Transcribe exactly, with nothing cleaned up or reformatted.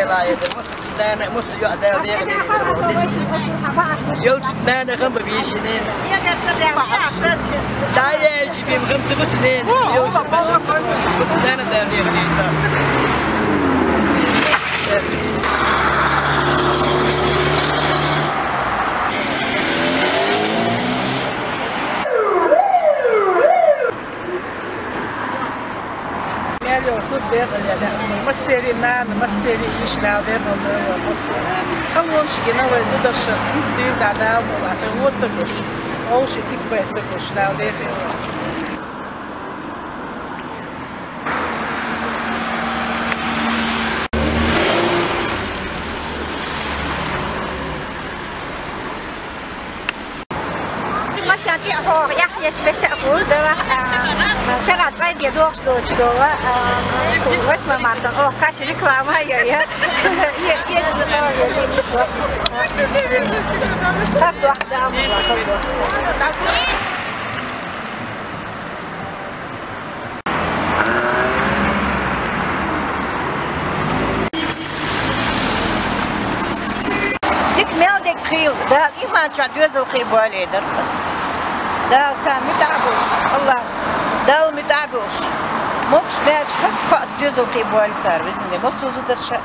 Ла ядар, мус цу нана, мус цу йоӀ Дала дехар дийдар. Йолча нана хам ба бийшинен. Да, яьлча бим хам ца бутинен. Йолча баша. Мус цу нана Дала дехар дийдар. Мел йола зуда декъала яьлча, массеран а нана, массеран а йиша Дала декъала дойла массо а. Халонаш гина вай зударашта, хӀинца дийна дӀа Дала мукъалахь, тӀе во ца гуш, овший дика бай ца гуш, Дала дехар дойла. Машен тӀа хьо яхь еча веша а хул, дала, а, шера цӀай бе дохуш доцу дола, а, восьмой марта, о, каш реклама я, я. Е, е, е, е, е. Тас доху, да, Дика мел дика хийла, Дала иман чохь доьзалхий бойла дар ас. Дала царна муьтӀахь болуш, Аллах, Далла муьтӀахь болуш, могуш баьча хаза кхоъца доьзалхий бойла цара, везан Дела, массо а зударша.